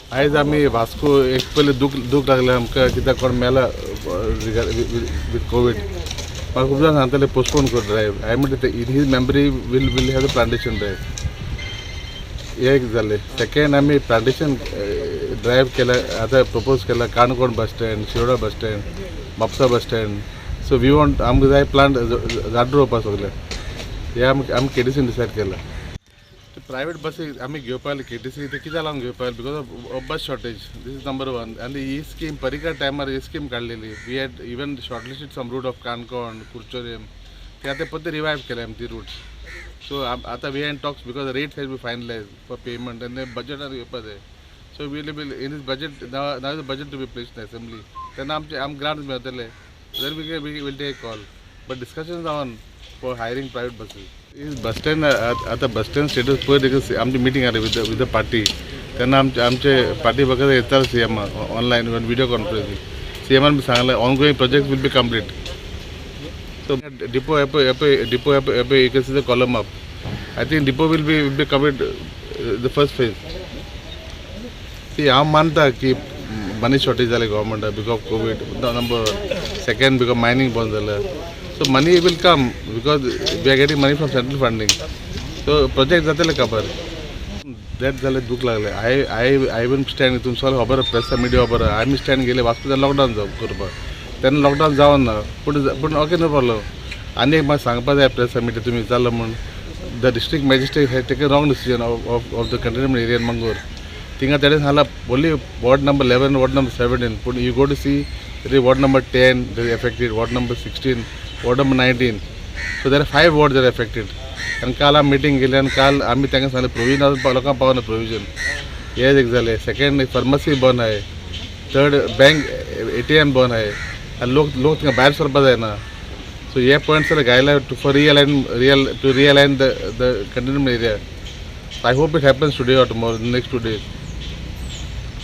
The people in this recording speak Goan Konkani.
आयज आमी वास्को एक पयलीं दूख दूख लागलें आमकां, कित्याक कोण मेला विथ कोवीड. म्हाका खूब जाण सांगताले पोस्टपोन कर ड्रायव्ह. हांवें म्हणलें, in his memory we'll have the plantation drive. हे एक जालें. सेकेंड, आमी प्लांटेशन ड्रायव्ह केल्या, आतां प्रपोज केला Canacona bus stand, Shiroda bus stand, Mapusa bus stand. So we want, आमकां जाय प्लांट, झाड रोवपा सगळें. हें आमी केडीसीन डिसायड केलां. प्रायवेट बसी आमी घेवपाक केटीसी ते कित्याक लागून घेवपाक? Because of bus shortage. This is number one. आनी ही स्कीम पर्रीकर टायमार ही स्कीम काडलेली. We had even shortlisted some route of Canacona, Curchorem. ते आतां परते रिवायव केले आमी ती रूट्स. सो आतां we in talks because rate has be finalize for payment आनी बजेटार घेवपा जाय. So we'll be in this budget. Now the budget to be place in assembly, तेन्ना आमचे आमकां ग्रांट मेळटले, then we will take call, but discussions on for hiring private buses. Bus stand, आतां बस स्टँड स्टेटस पळय देखून आमची मिटींग आसली विथ the party. तेन्ना आमचे आमचे पार्टी बघत येताले CM online video conferencing. सीएमान बी सांगलें, ongoing project will be complete. So depot हेपय, डिपो हेपय हेपय, you can see the column up. I think depot will be complete, the first phase. ती हांव मानता की मनी शॉर्टेज जालें गव्हर्मेंटाक because of Covid number one, second because mining बंद जालें. So money will come because we are getting money from central funding, so project जातले काबार. That जालें, दूख लागलें. I even stand, तुमकां सगळें खबर, प्रेस मिडिया खबर आहा. आमी स्टँड गेले वास्को लॉकडावन जाव करपाक, तेन्ना लॉकडावन जावन ना. पूण ओके, नो प्रॉब्लम. आनी एक म्हाका सांगपा जाय, प्रेस मिडिया तुमी विचारलो म्हूण, the district magistrate has taken wrong decision of the cantonment area in Mangor. थिंगा तेणें सांगलां only ward number 11, ward number 17, पूण you go to see, ward number 10 affected, ward number 16, ward number 19. So there are five ward are affected. आनी काल आमी मिटींग केली आनी काल आमी तांकां सांगलें, प्रोविजन लोकांक पावना प्रोविजन. हें एक जालें. सेकेंड, फार्मासी बंद आहे. थर्ड, बँक एटीएम बंद आहे आनी लोक थिंगा भायर सरपा जायना. सो हे पॉयंट्स सगळे घायला to for realign real to realign the cantonment area. I hope it happens today or tomorrow, next 2 days.